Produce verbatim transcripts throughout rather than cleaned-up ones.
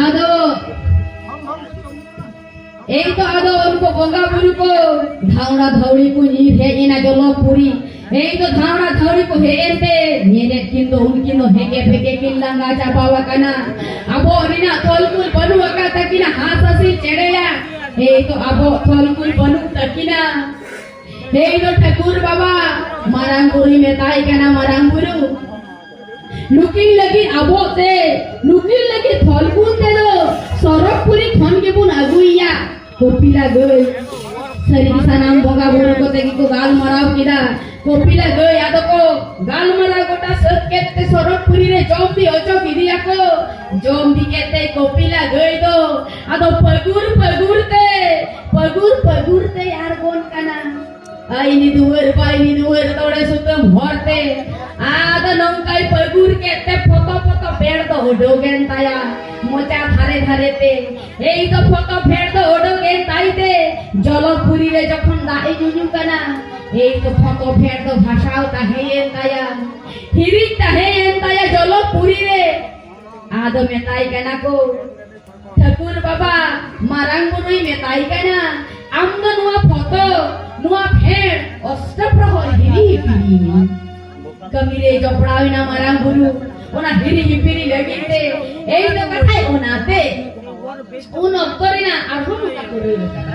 ᱟᱫᱚ ᱮᱭ ᱛᱚ ᱟᱫᱚ ᱩᱱᱠᱩ ᱵᱚᱸᱜᱟ ᱵᱩᱨᱩ ᱠᱚ ᱫᱷᱟᱣᱲᱟ ᱫᱷᱟᱣᱲᱤ ᱠᱚ ᱧᱤᱨ ᱦᱮᱡ ᱮᱱᱟ ᱡᱚᱞᱚᱯᱩᱨᱤ᱾ ᱮᱭ ᱛᱚ ᱫᱷᱟᱣᱲᱟ ᱫᱷᱟᱣᱲᱤ ᱠᱚ ᱦᱮᱡ ᱮᱱᱛᱮ ᱧᱮᱞᱮᱫ ᱠᱤᱱ ᱫᱚ ᱩᱱᱠᱤᱱ ᱫᱚ ᱦᱮᱸᱜᱮ ᱯᱷᱮᱜᱮ ᱠᱤᱱ ᱞᱟᱸᱜᱟ ᱪᱟᱵᱟᱣ ᱟᱠᱟᱱᱟ᱾ ᱟᱵᱚ ᱨᱮᱱᱟᱜ ᱛᱚᱞ ᱠᱩᱞ ᱵᱟᱹᱱᱩᱜ ᱟᱠᱟᱫ ᱛᱟᱹᱠᱤᱱᱟ ᱦᱟᱸᱥ ᱦᱟᱹᱥᱤᱞ ᱪᱮᱬᱮᱭᱟ᱾ ᱮᱭ ᱛᱚ ᱟᱵᱚ ᱛᱚᱞ ᱠᱩᱞ ᱵᱟᱹᱱᱩᱜ ᱛᱟᱹᱠᱤᱱᱟ᱾ ᱮᱭ ᱛᱚ ᱴᱷᱟᱹᱠᱩᱨ ᱵᱟᱵᱟ ᱢᱟᱨᱟᱝ ᱵᱩᱨᱩᱭ ᱢᱮᱛᱟᱭ ᱠᱟᱱᱟ, ᱢᱟᱨᱟᱝ ᱵᱩᱨᱩ, ᱱᱩᱠᱤᱱ ᱞᱟᱹᱜᱤᱫ ᱟᱵᱚ ᱛᱮ, ᱱᱩᱠᱤᱱ ᱞᱟᱹᱜᱤᱫ ᱛᱷᱚᱞ ᱠᱩᱞ ᱛᱮᱫᱚ ᱥᱚᱨᱚᱜᱽᱯᱩᱨᱤ ᱠᱷᱚᱱ ᱜᱮᱵᱚᱱ ᱟᱹᱜᱩᱭᱮᱭᱟ᱾ ᱠᱚᱯᱤᱞᱟ ᱜᱟᱹᱭ᱾ ᱥᱟᱹᱨᱤ ᱜᱮ ᱥᱟᱱᱟᱢ ᱵᱚᱸᱜᱟ ᱵᱩᱨᱩ ᱠᱚᱛᱮ ᱜᱮᱠᱚ ᱜᱟᱞᱢᱟᱨᱟᱣ ᱠᱮᱫᱟ᱾ ᱠᱚᱯᱤᱞᱟ ᱜᱟᱹᱭ ᱟᱫᱚ ᱠᱚ ᱜᱟᱞᱢᱟᱨᱟᱣ ᱜᱚᱴᱟ ᱥᱟᱹᱛ ᱠᱮᱫ ᱛᱮ ᱥᱚᱨᱚᱜᱽᱯᱩᱨᱤ ᱨᱮ ᱡᱚᱢ ᱵᱤ ᱚᱪᱚ ᱠᱮᱫᱮᱭᱟᱠᱚ᱾ ᱡᱚᱢ ᱵᱤ ᱠᱮᱫ ᱛᱮ ᱠᱚᱯᱤᱞᱟ ᱜᱟᱹᱭ ᱫᱚ ᱟᱫᱚ ᱯᱟᱹᱜᱩᱨ ᱯᱟᱹᱜᱩᱨ ᱛᱮ, ᱯᱟᱹᱜᱩᱨ ᱯᱟᱹᱜᱩᱨ ᱛᱮᱭ ᱟᱬᱜᱚᱱ ᱠᱟᱱᱟ᱾ ᱟᱭᱱᱤ ᱫᱩᱣᱟᱹᱨ ᱵᱟᱭᱱᱤ ᱫᱩᱣᱟᱹᱨ ᱛᱚᱲᱮ ᱥᱩᱛᱟᱹᱢ ᱦᱚᱨ ᱛᱮ᱾ ᱟᱫᱚ ᱱᱚᱝᱠᱟᱭ ᱯᱟᱹᱜᱩᱨ ᱠᱮᱫ ᱛᱮ ᱯᱷᱚᱛᱚ ᱯᱷᱚᱛᱚ ᱯᱷᱮᱲ ᱫᱚ ᱩᱰᱩᱠᱮᱱ ᱛᱟᱭᱟ ᱢᱚᱪᱟ ᱫᱷᱟᱨᱮ ᱫᱷᱟᱨᱮ ᱛᱮ᱾ ᱮᱭ ᱫᱚ ᱯᱷᱚᱛᱚ ᱯᱷᱮᱲ ᱫᱚ ᱩᱰᱩᱠᱮᱱ ᱛᱟᱭ ᱛᱮ ᱡᱚᱞᱚᱯᱩᱨᱤ ᱨᱮ ᱡᱚᱠᱷᱚᱱ ᱫᱟᱜ ᱮ ᱧᱩᱧᱩ ᱠᱟᱱᱟ, ᱮᱭ ᱫᱚ ᱯᱷᱚᱛᱚ ᱯᱷᱮᱲ ᱫᱚ ᱵᱷᱟᱥᱟᱣ ᱛᱟᱦᱮᱸᱭᱮᱱ ᱛᱟᱭᱟ, ᱦᱤᱨᱤᱡ ᱛᱟᱦᱮᱸᱭᱮᱱ ᱛᱟᱭᱟ ᱡᱚᱞᱚᱯᱩᱨᱤ ᱨᱮ᱾ ᱟᱫᱚ ᱢᱮᱛᱟᱭ ᱠᱟᱱᱟ ᱠᱚ, ᱴᱷᱟᱹᱠᱩᱨ ᱵᱟᱵᱟ, ᱢᱟᱨᱟᱝ ᱵᱩᱨᱩᱭ ᱢᱮᱛᱟᱭ ᱠᱟᱱᱟ, ᱟᱢ ᱫᱚ ᱱᱚᱣᱟ ᱯᱷᱚᱛᱚ, ᱱᱚᱣᱟ ᱯᱷᱮᱲ, ᱚᱥᱴᱚ ᱯᱨᱚᱦᱚᱨ ᱦᱤᱨᱤ ᱦᱤᱯᱤᱨᱤ ᱢᱮ᱾ ᱠᱟᱹᱢᱤ ᱨᱮ ᱡᱚᱯᱲᱟᱣ ᱮᱱᱟ ᱢᱟᱨᱟᱝ ᱵᱩᱨᱩ᱾ ᱚᱱᱟ ᱦᱤᱨᱤ ᱦᱤᱯᱤᱨᱤ ᱞᱟᱹᱜᱤᱫ ᱛᱮ ᱮᱭ ᱫᱚ ᱠᱟᱛᱷᱟᱭ ᱚᱱᱟᱛᱮ ᱩᱱ ᱚᱠᱛᱚ ᱨᱮᱱᱟᱜ ᱟᱨᱦᱚᱸ ᱱᱚᱝᱠᱟ ᱠᱚ ᱨᱟᱹᱲ ᱟᱠᱟᱫᱟ᱾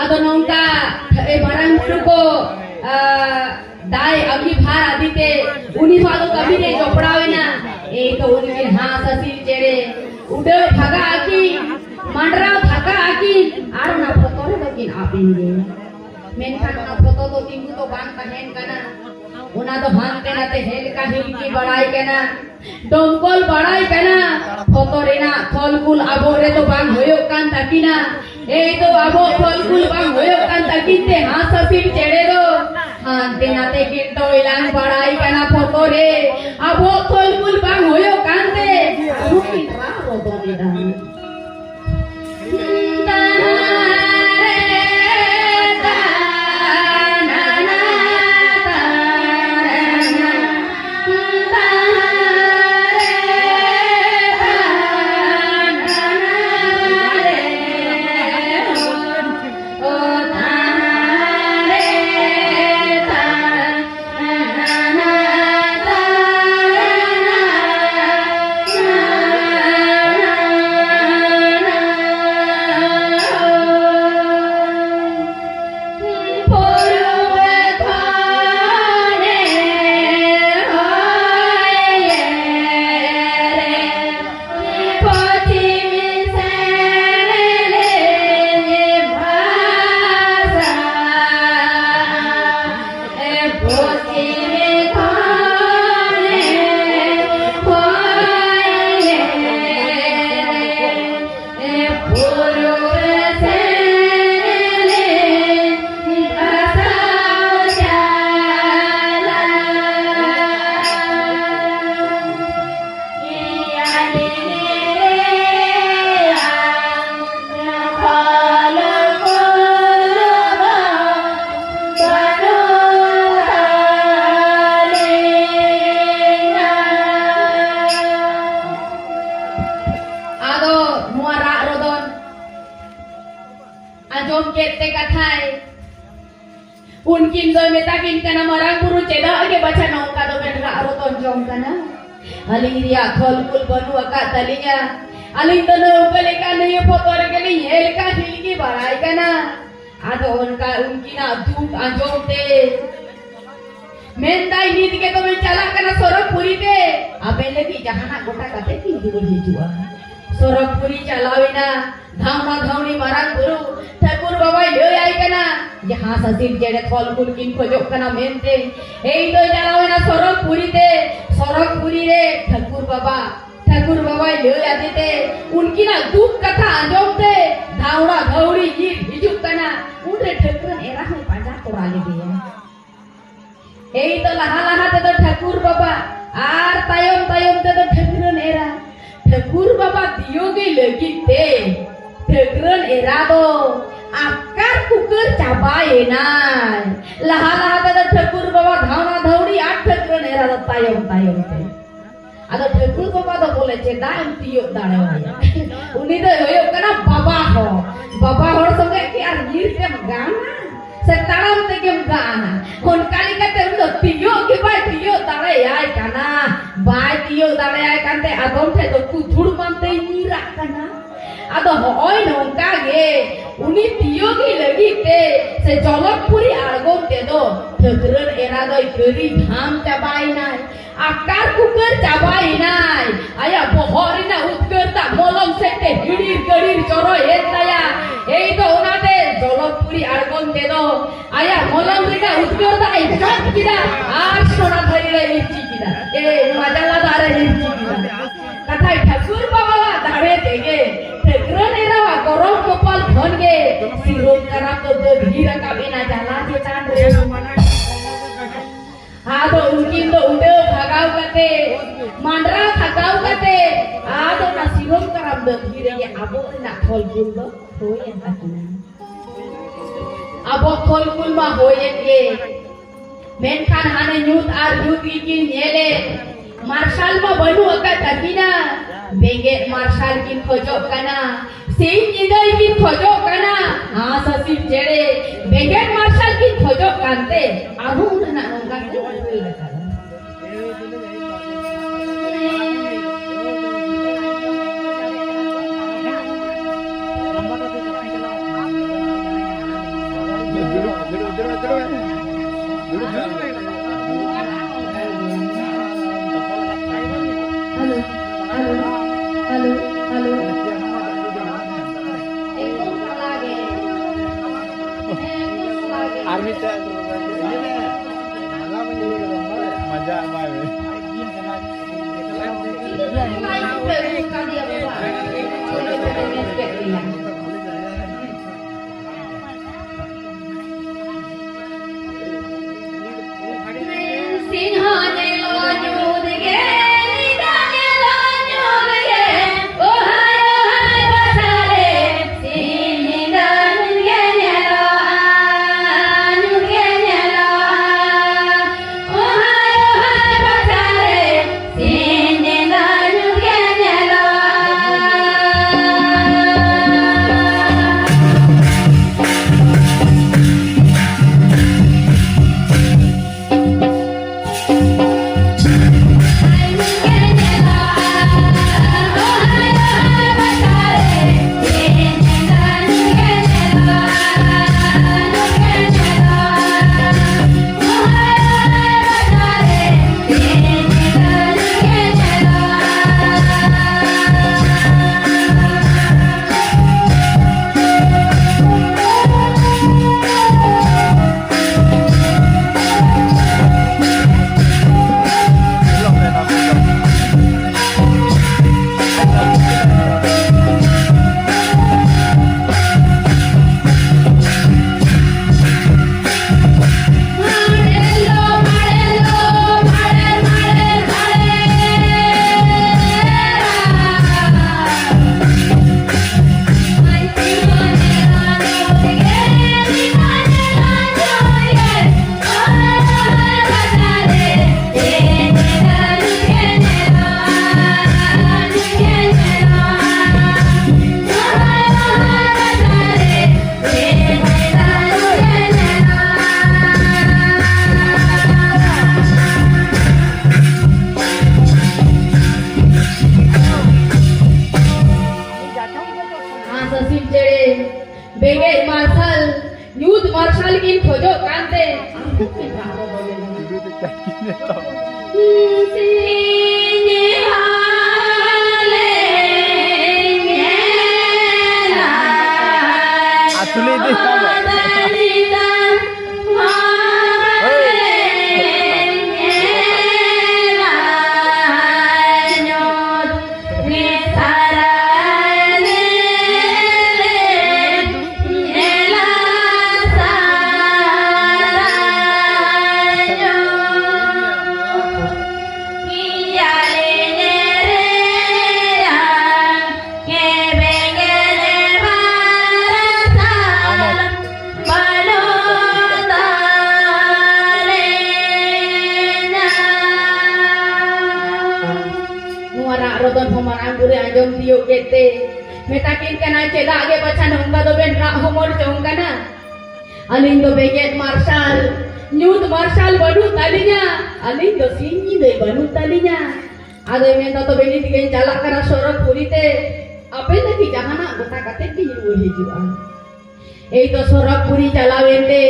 ᱟᱫᱚ ᱱᱚᱝᱠᱟ ᱮ ᱢᱟᱨᱟᱝ ᱵᱩᱨᱩ ᱠᱚ, ᱟ, ᱫᱟᱭ ᱟᱹᱜᱤᱵᱷᱟᱨ ᱟᱫᱤᱛᱮ ᱩᱱᱤ ᱦᱚᱸ ᱟᱫᱚ ᱠᱟᱹᱢᱤ ᱨᱮ ᱡᱚᱯᱲᱟᱣ ᱮᱱᱟ᱾ ᱮᱭ ᱛᱚ ᱩᱱᱤ ᱨᱮᱱ ᱦᱟᱸᱥ ᱦᱟᱹᱥᱤᱞ ᱪᱮᱬᱮ ᱩᱰᱟᱹᱣ ᱵᱷᱟᱜᱟᱜ ᱟᱹᱠᱤᱱ, ᱢᱟᱸᱰᱨᱟᱣ ᱵᱷᱟᱜᱟᱜ ᱟᱹᱠᱤᱱ, ᱟᱨ ᱚᱱᱟ ᱯᱷᱚᱛᱚ ᱨᱮᱫᱚ ᱠᱤᱱ ᱟᱵ ᱮᱱ ᱜᱮ᱾ ᱢᱮᱱᱠᱷᱟᱱ ᱚᱱᱟ ᱯᱷᱚᱛᱚ ᱫᱚ ᱛᱤᱸᱜᱩ ᱫᱚ ᱵᱟᱝ ᱛᱟᱦᱮᱱ ᱠᱟᱱᱟ, ᱚᱱᱟ ᱫᱚ ᱦᱟᱱᱛᱮ ᱱᱟᱛᱮ ᱦᱮᱞᱠᱟ ᱦᱤᱞᱠᱤ ᱵᱟᱲᱟᱭ ᱠᱟᱱᱟ᱾ ᱰᱚᱢᱠᱚᱞ ᱵᱟᱲᱟᱭ ᱠᱟᱱᱟ, ᱯᱷᱚᱛᱚ ᱨᱮᱱᱟᱜ ᱯᱷᱚᱞ ᱠᱩᱞ ᱟᱵᱚ ᱨᱮᱫᱚ ᱵᱟᱝ ᱦᱩᱭᱩᱜ ᱠᱟᱱ ᱛᱟᱹᱠᱤᱱᱟ᱾ ᱮᱭ ᱫᱚ ᱟᱵᱚ ᱯᱷᱚᱞ ᱠᱩᱞ ᱵᱟᱝ ᱦᱩᱭᱩᱜ ᱠᱟᱱ ᱛᱟᱹᱠᱤᱱ ᱛᱮ ᱦᱟᱸᱥ ᱦᱟᱹᱥᱤᱞ ᱪᱮᱬᱮ ᱫᱚ ᱦᱟᱱᱛᱮ ᱱᱟᱛᱮ ᱠᱤᱱ ᱴᱚᱭᱞᱟᱝ ᱵᱟᱲᱟᱭ ᱠᱟᱱᱟ ᱯᱷᱚᱛᱚ ᱨᱮ᱾ ᱟᱵᱚ ᱯᱷᱚᱞ ᱠᱩᱞ ᱵᱟᱝ ᱦᱩᱭᱩᱜ ᱠᱟᱱ ᱛᱮ ᱟᱨᱦᱚᱸ ᱠᱤᱱ ᱨᱟᱜ ᱨᱚᱫᱚᱱ ᱮᱫᱟ᱾ ᱟᱫᱚ ᱱᱚᱣᱟ ᱨᱟᱜ ᱨᱚᱫᱚᱱ ᱟᱸᱡᱚᱢ ᱠᱮᱫ ᱛᱮ ᱠᱟᱛᱷᱟᱭ ᱩᱱᱠᱤᱱ ᱫᱚᱭ ᱢᱮᱛᱟ ᱠᱤᱱ ᱠᱟᱱᱟ, "ᱢᱟᱨᱟᱝ ᱵᱩᱨᱩ, ᱪᱮᱫᱟᱜ ᱜᱮ ᱵᱟᱪᱷᱟ ᱱᱚᱝᱠᱟ ᱫᱚᱵᱮᱱ ᱨᱟᱜ ᱨᱚᱫᱚᱱ ᱡᱚᱝ ᱠᱟᱱᱟ? ᱟᱹᱞᱤᱧ ᱨᱮᱭᱟᱜ ᱠᱷᱚᱞ ᱠᱩᱞ ᱵᱟᱹᱱᱩᱜ ᱟᱠᱟᱫ ᱛᱟᱹᱞᱤᱧᱟ᱾ ᱟᱹᱞᱤᱧ ᱫᱚ ᱱᱟᱹᱣᱠᱟᱹ ᱞᱮᱠᱟ ᱱᱤᱭᱟᱹ ᱯᱷᱚᱛᱚ ᱨᱮᱜᱮ ᱞᱤᱧ ᱦᱮᱞᱠᱟ ᱦᱤᱞᱠᱤ ᱵᱟᱲᱟᱭ ᱠᱟᱱᱟ᱾ ᱟᱫᱚ ᱚᱱᱠᱟ ᱩᱱᱠᱤᱱᱟᱜ ᱫᱩᱠ ᱟᱸᱡᱚᱢ ᱛᱮ ᱢᱮᱱᱫᱟᱭ, "ᱱᱤᱛ ᱜᱮ ᱛᱚᱵᱮ ᱪᱟᱞᱟᱜ ᱠᱟᱱᱟ ᱥᱚᱨᱚᱜᱽᱯᱩᱨᱤ ᱛᱮ, ᱟᱵᱮᱱ ᱞᱟᱹᱜᱤᱫ ᱡᱟᱦᱟᱱᱟᱜ ᱜᱚᱴᱟ ᱠᱟᱛᱮ ᱠᱤᱱ ᱨᱩᱣᱟᱹᱲ ᱦᱤᱡᱩᱜᱼᱟ᱾" ᱥᱚᱨᱚᱜᱽᱯᱩᱨᱤ ᱪᱟᱞᱟᱣ ᱮᱱᱟ, ᱫᱷᱟᱣᱱᱟ ᱫᱷᱟᱣᱱᱤ ᱢᱟᱨᱟᱝ ᱵᱩᱨᱩ ᱴᱷᱟᱹᱠᱩᱨ ᱵᱟᱵᱟᱭ ᱞᱟᱹᱭ ᱟᱭ ᱠᱟᱱᱟ, ᱡᱟᱦᱟᱸ ᱥᱟᱥᱤᱨ ᱪᱮᱬᱮ ᱛᱷᱚᱞ ᱠᱩᱞ ᱠᱤᱱ ᱠᱷᱚᱡᱚᱜ ᱠᱟᱱᱟ ᱢᱮᱱᱛᱮ᱾ ᱮᱭ ᱫᱚ ᱪᱟᱞᱟᱣ ᱮᱱᱟ ᱥᱚᱨᱚᱜᱽᱯᱩᱨᱤ ᱛᱮ, ᱥᱚᱨᱚᱜᱽᱯᱩᱨᱤ ᱨᱮ ᱴᱷᱟᱹᱠᱩᱨ ᱵᱟᱵᱟ ᱴᱷᱟᱹᱠᱩᱨ ᱵᱟᱵᱟᱭ ᱞᱟᱹᱭ ᱟᱫᱮ ᱛᱮ, ᱩᱱᱠᱤᱱᱟᱜ ᱫᱩᱠ ᱠᱟᱛᱷᱟ ᱟᱸᱡᱚᱢ ᱛᱮ ᱫᱷᱟᱣᱲᱟ ᱫᱷᱟᱹᱣᱲᱤ ᱧᱤᱨ ᱦᱤᱡᱩᱜ ᱠᱟᱱᱟ᱾ ᱩᱱᱨᱮ ᱴᱷᱟᱹᱠᱨᱟᱹᱱ ᱮᱨᱟ ᱦᱚᱸᱭ ᱯᱟᱸᱡᱟ ᱛᱚᱨᱟ ᱞᱮᱫᱮᱭᱟ᱾ ᱮᱭ ᱛᱚ ᱞᱟᱦᱟ ᱞᱟᱦᱟ ᱛᱮᱫᱚ ᱴᱷᱟᱹᱠᱩᱨ ᱵᱟᱵᱟ ᱟᱨ ᱛᱟᱭᱚᱢ ᱛᱟᱭᱚᱢ ᱛᱮᱫᱚ ᱴᱷᱟᱹᱠᱨᱟᱹᱱ ᱮᱨᱟ᱾ ᱴᱷᱟᱹᱠᱩᱨ ᱵᱟᱵᱟ ᱛᱤᱭᱳᱜᱮ ᱞᱟᱹᱜᱤᱫ ᱛᱮ ᱴᱷᱟᱹᱠᱨᱟᱹᱱ ᱮᱨᱟ ᱫᱚ ᱟᱠᱟᱨ ᱠᱩᱠᱟᱹᱨ ᱪᱟᱵᱟᱭᱮᱱᱟᱭ᱾ ᱞᱟᱦᱟ ᱞᱟᱦᱟ ᱛᱮᱫᱚ ᱴᱷᱟᱹᱠᱩᱨ ᱵᱟᱵᱟ ᱫᱷᱟᱣᱲᱟ ᱫᱷᱟᱹᱣᱲᱤ ᱟᱨ ᱴᱷᱟᱹᱠᱨᱟᱹᱱ ᱮᱨᱟ ᱫᱚ ᱛᱟᱭᱚᱢ ᱛᱟᱭᱚᱢ ᱛᱮ᱾ ᱟᱫᱚ ᱴᱷᱟᱹᱠᱩᱨ ᱵᱟᱵᱟ ᱫᱚ ᱵᱚᱞᱮ ᱪᱮᱫᱟᱜ ᱮᱢ ᱛᱤᱭᱳᱜ ᱫᱟᱲᱮᱣᱟᱭᱟ? ᱩᱱᱤ ᱫᱚᱭ ᱦᱩᱭᱩᱜ ᱠᱟᱱᱟ ᱵᱟᱵᱟ ᱦᱚᱲ᱾ ᱵᱟᱵᱟ ᱦᱚᱲ ᱥᱚᱸᱜᱮ ᱠᱤ ᱟᱨ ᱧᱤᱨ ᱛᱮᱢ ᱜᱟᱱᱟ? ᱥᱮ ᱛᱟᱲᱟᱢ ᱛᱮᱜᱮᱢ ᱜᱟᱱᱟ? ᱚᱱᱠᱟ ᱞᱮᱠᱟᱛᱮ ᱩᱱᱤ ᱫᱚ ᱛᱤᱭᱳᱜ ᱜᱮ ᱵᱟᱭ ᱛᱤᱭᱳᱜ ᱫᱟᱲᱮᱭᱟᱭ ᱠᱟᱱᱟ᱾ ᱵᱟᱭ ᱛᱤᱭᱳᱜ ᱫᱟᱲᱮᱭᱟᱭ ᱠᱟᱱᱛᱮ ᱟᱫᱚᱢ ᱴᱷᱮᱡ ᱫᱚ ᱠᱩᱫᱷᱩᱲ ᱢᱟᱱᱛᱮᱭ ᱧᱤᱨᱟᱜ ᱠᱟᱱᱟ᱾ ᱟᱫᱚ ᱦᱚᱸᱜᱼᱚᱭ ᱱᱚᱝᱠᱟ ᱜᱮ ᱩᱱᱤ ᱛᱤᱭᱳᱜᱤ ᱞᱟᱹᱜᱤᱫ ᱛᱮ ᱥᱮ ᱡᱚᱞᱚᱠᱯᱩᱨᱤ ᱟᱬᱜᱚᱱ ᱛᱮᱫᱚ ᱴᱷᱟᱹᱠᱨᱟᱹᱱ ᱮᱨᱟ ᱫᱚᱭ ᱠᱟᱹᱨᱤ ᱡᱷᱟᱢ ᱪᱟᱵᱟᱭᱮᱱᱟᱭ᱾ ᱟᱠᱟᱨ ᱠᱩᱠᱟᱹᱨ ᱪᱟᱵᱟᱭᱮᱱᱟᱭ᱾ ᱟᱭᱟᱜ ᱵᱚᱦᱚᱜ ᱨᱮᱱᱟᱜ ᱩᱫᱽᱜᱟᱹᱨ ᱫᱟᱜ ᱢᱚᱞᱚᱝ ᱥᱮᱫ ᱛᱮ ᱦᱤᱲᱤᱨ ᱜᱟᱹᱲᱤᱨ ᱡᱚᱨᱚᱭᱮᱱ ᱛᱟᱭᱟ᱾ ᱮᱭ ᱫᱚ ᱚᱱᱟᱛᱮ ᱡᱚᱞᱚᱠᱯᱩᱨᱤ ᱟᱬᱜᱚᱱ ᱛᱮᱫᱚ ᱟᱭᱟᱜ ᱢᱚᱞᱚᱝ ᱨᱮᱱᱟᱜ ᱩᱫᱽᱜᱟᱹᱨ ᱫᱟᱜ ᱮ ᱡᱚᱢ ᱠᱮᱫᱟ ᱟᱨ ᱥᱚᱱᱟ ᱛᱷᱟᱹᱨᱤ ᱨᱮ ᱤᱨᱪᱤ ᱠᱮᱫᱟ᱾ ᱮ, ᱱᱚᱣᱟ ᱡᱟᱞᱟ ᱫᱟᱜ ᱨᱮ ᱤᱨᱪᱤ ᱠᱮᱫᱟ᱾ ᱠᱟᱛᱷᱟᱭ ᱴᱷᱟᱹᱠᱩᱨ ᱵᱟᱵᱟᱣᱟᱜ ᱫᱟᱲᱮ ᱛᱮᱜᱮ ᱴᱷᱟᱹᱠᱨᱟᱹᱱ ᱮᱨᱟᱣᱟᱜ ᱜᱚᱨᱚᱵ ᱠᱚᱯᱟᱞ ᱠᱷᱚᱱ ᱜᱮ ᱥᱤᱨᱚᱢ ᱠᱟᱨᱟᱢ ᱫᱚ ᱫᱟᱹᱫᱷᱤ ᱨᱟᱠᱟᱵ ᱮᱱᱟ ᱡᱟᱞᱟ ᱪᱮᱛᱟᱱ ᱨᱮ᱾ ᱟᱫᱚ ᱩᱱᱠᱤᱱ ᱫᱚ ᱩᱰᱟᱹᱣ ᱵᱷᱟᱜᱟᱣ ᱠᱟᱛᱮ, ᱢᱟᱸᱰᱨᱟ ᱵᱷᱟᱜᱟᱣ ᱠᱟᱛᱮ, ᱟᱫᱚ ᱚᱱᱟ ᱥᱤᱨᱚᱢ ᱠᱟᱨᱟᱢ ᱫᱟᱹᱫᱷᱤ ᱨᱮᱜᱮ ᱟᱵᱚ ᱨᱮᱱᱟᱜ ᱯᱷᱚᱞ ᱜᱩᱞ ᱫᱚ ᱦᱩᱭᱮᱱ ᱛᱟᱹᱠᱤᱱᱟ᱾ ᱟᱵᱚ ᱯᱷᱚᱞ ᱜᱩᱞ ᱢᱟ ᱦᱩᱭᱮᱱ ᱜᱮ, ᱢᱮᱱᱠᱷᱟᱱ ᱦᱟᱱᱮ ᱧᱩᱛ ᱟᱨ ᱧᱩᱛ ᱜᱮᱠᱤᱱ ᱧᱮᱞᱮᱫ, ᱢᱟᱨᱥᱟᱞ ᱢᱟ ᱵᱟᱹᱱᱩᱜ ᱟᱠᱟᱫ ᱛᱟᱹᱠᱤᱱᱟ᱾ ᱵᱮᱸᱜᱮᱫ ᱢᱟᱨᱥᱟᱞ ᱠᱤᱱ ᱠᱷᱚᱡᱚᱜ ᱠᱟᱱᱟ, ᱥᱤᱧ ᱧᱤᱫᱟᱹᱭ ᱠᱤᱱ ᱠᱷᱚᱡᱚᱜ ᱠᱟᱱᱟ᱾ ᱦᱟᱸᱥ ᱦᱟᱹᱥᱤᱞ ᱪᱮᱬᱮ ᱵᱮᱸᱜᱮᱫ ᱢᱟᱨᱥᱟᱞ ᱠᱤᱱ ᱠᱷᱚᱡᱚᱜ ᱠᱟᱱᱛᱮ ᱟᱨᱦᱚᱸ ᱩᱱ ᱨᱮᱱᱟᱜ ᱱᱚᱝᱠᱟ ᱠᱤᱱ ᱩᱭᱦᱟᱹᱨ ᱟᱠᱟᱫᱟ᱾ ᱦᱟᱸᱥ ᱦᱟᱹᱥᱤᱞ ᱪᱮᱬᱮ, ᱵᱮᱸᱜᱮᱫ ᱢᱟᱨᱥᱟᱞ, ᱧᱩᱛ ᱢᱟᱨᱥᱟᱞ ᱠᱤᱱ ᱠᱷᱚᱡᱚᱜ ᱠᱟᱱᱛᱮ᱾ ᱟᱥᱩᱞᱤ ᱫᱤ᱾ ᱟᱫᱚ ᱢᱟᱨᱟᱝ ᱵᱩᱨᱩ ᱟᱸᱡᱚᱢ ᱛᱤᱭᱳᱜ ᱠᱮᱫ ᱛᱮ ᱢᱮᱛᱟ ᱠᱤᱱ ᱠᱟᱱᱟ, "ᱪᱮᱫᱟᱜ ᱜᱮ ᱯᱟᱪᱷᱟ ᱱᱚᱝᱠᱟ ᱫᱚᱵᱮᱱ ᱨᱟᱜ ᱦᱚᱢᱚᱨ ᱡᱚᱝ ᱠᱟᱱᱟ? ᱟᱹᱞᱤᱧ ᱫᱚ ᱵᱮᱸᱜᱮᱫ ᱢᱟᱨᱥᱟᱞ, ᱧᱩᱛ ᱢᱟᱨᱥᱟᱞ ᱵᱟᱹᱱᱩᱜ ᱛᱟᱹᱞᱤᱧᱟ, ᱟᱹᱞᱤᱧ ᱫᱚ ᱥᱤᱧ ᱧᱤᱫᱟᱹ ᱵᱟᱹᱱᱩᱜ ᱛᱟᱹᱞᱤᱧᱟ᱾" ᱟᱫᱚᱭ ᱢᱮᱱᱫᱟ, "ᱛᱚᱵᱮ ᱱᱤᱛ ᱜᱮᱧ ᱪᱟᱞᱟᱜ ᱠᱟᱱᱟ ᱥᱚᱨᱚᱜᱽᱯᱩᱨᱤ ᱛᱮ, ᱟᱯᱮ ᱞᱟᱹᱜᱤᱫ ᱡᱟᱦᱟᱱᱟᱜ ᱜᱚᱴᱟ ᱠᱟᱛᱮ ᱜᱤᱧ ᱨᱩᱣᱟᱹᱲ ᱦᱤᱡᱩᱜᱼᱟ᱾" ᱮᱭ ᱛᱚ ᱥᱚᱨᱚᱜᱽᱯᱩᱨᱤ ᱪᱟᱞᱟᱣ ᱮᱱᱛᱮ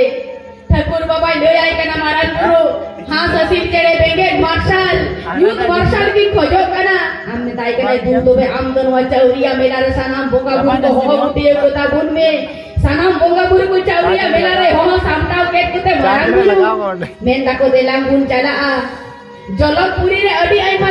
ᱴᱷᱟᱹᱠᱩᱨ ᱵᱟᱵᱟᱭ ᱞᱟᱹᱭ ᱟᱭ ᱠᱟᱱᱟ, "ᱢᱟᱨᱟᱝ ᱵᱩᱨᱩ, ᱦᱟᱸᱥ ᱦᱟᱹᱥᱤᱞ ᱪᱮᱬᱮ ᱵᱮᱸᱜᱮᱫ ᱢᱟᱨᱥᱟᱞ, ᱧᱩᱛ ᱢᱟᱨᱥᱟᱞ ᱠᱤᱱ ᱠᱷᱚᱡᱚᱜ ᱠᱟᱱᱟ᱾ ᱟᱢ ᱢᱮᱛᱟᱭ ᱠᱟᱱᱟᱭ, ᱫᱩ ᱛᱚᱵᱮ ᱟᱢ ᱫᱚ ᱱᱚᱣᱟ ᱪᱟᱹᱣᱨᱤᱭᱟ ᱢᱮᱞᱟ ᱨᱮ ᱥᱟᱱᱟᱢ ᱵᱚᱸᱜᱟ ᱵᱩᱨᱩ ᱠᱚ ᱦᱚᱦᱚ ᱜᱩᱴᱤᱭᱟᱹ ᱠᱚ ᱛᱟᱵᱚᱱ ᱢᱮ᱾" ᱥᱟᱱᱟᱢ ᱵᱚᱸᱜᱟ ᱵᱩᱨᱩ ᱠᱚ ᱪᱟᱹᱣᱨᱤᱭᱟ ᱢᱮᱞᱟ ᱨᱮ ᱦᱚᱦᱚ ᱥᱟᱢᱴᱟᱣ ᱠᱮᱫ ᱠᱚᱛᱮ ᱢᱟᱨᱟᱝ ᱵᱩᱨᱩ ᱢᱮᱱ ᱫᱟᱠᱚ, "ᱫᱮᱞᱟ ᱵᱚᱱ ᱪᱟᱞᱟᱜᱼᱟ ᱡᱚᱞᱚᱠᱯᱩᱨᱤ ᱨᱮ ᱟᱹᱰᱤ ᱟᱭᱢᱟ